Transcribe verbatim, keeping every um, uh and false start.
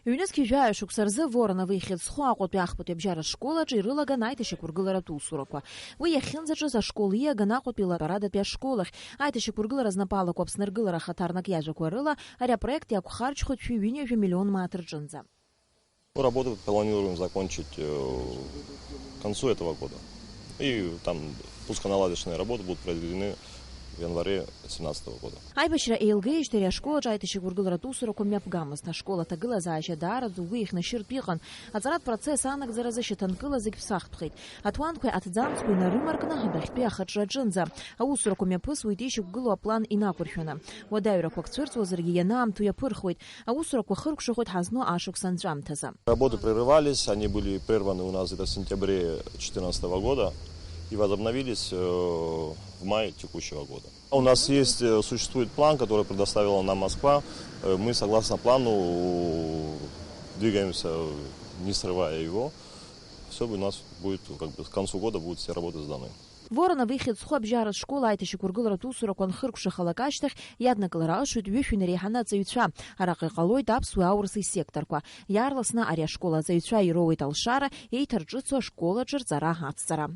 Ҩнызқьи жәаҩа шықәса рзы Воронов ихьӡ зху Аҟәатәи ахԥатәи абжьаратә школ аҿы ирылаган аиҭашьақәыргыларатә усурақәа. Уи иахьынӡаҿыз ашкол ииаган Аҟәатәи Латәарадатәи ашкол ахь. Аиҭашьақәыргылара знапы алаку Аԥсны аргылара ахаҭарнак иажәақәа рыла, ари апроект иақәхарџьхоит шәи ҩынҩажәа миллион мааҭ рҿынӡа. Ну, работы планируем закончить э, к концу этого года. И там пусконаладочные работы будут произведены в январе две тысячи семнадцатого года. Аибашьра еилгеижьҭеи ари ашкол аҿы аиҭашьақәыргыларатә усурақәа мҩаԥгамызт. Ашкол аҭагылазаашьа даараӡа угәы ихьнашьыртә иҟан. Аҵаратә процесс анагӡаразы шьаҭанкыла зегь ԥсахтәхеит. Аҭуанқәеи аҭӡамцқәеи нарымаркны адәахьтәи ахаҿра аҿынӡа. Аусурақәа мҩаԥысуеит ишьақәгылоу аплан инақәыршәаны. Уадаҩрақәак цәырҵуазаргьы ианаамҭоу иаԥырхуеит. Аусурақәа хыркәшахоит ҳазну ашықәс анҵәамҭазы. Работы прерывались, они были прерваны у нас где-то в сентябре четырнадцатого года и возобновились э, в мае текущего года. У нас есть, э, существует план, который предоставила нам Москва. Э, Мы, согласно плану, двигаемся, не срывая его. Все у нас будет, как бы, к концу года будут все работы сданы. Воронов ихьӡ зху абжьаратә школ аиҭашьақәыргыларатә усурақәа анхыркәшахалак ашьҭахь, иаднакылар алшоит ҩышәи инареиҳаны аҵаҩцәа. Араҟа иҟалоит аԥсуеи аурысеи секторқәа. Иаарласны ари ашкол аҵаҩцәа ироуеит алшара, еиҭарҿыцу ашкол аҿы рҵара ацҵара.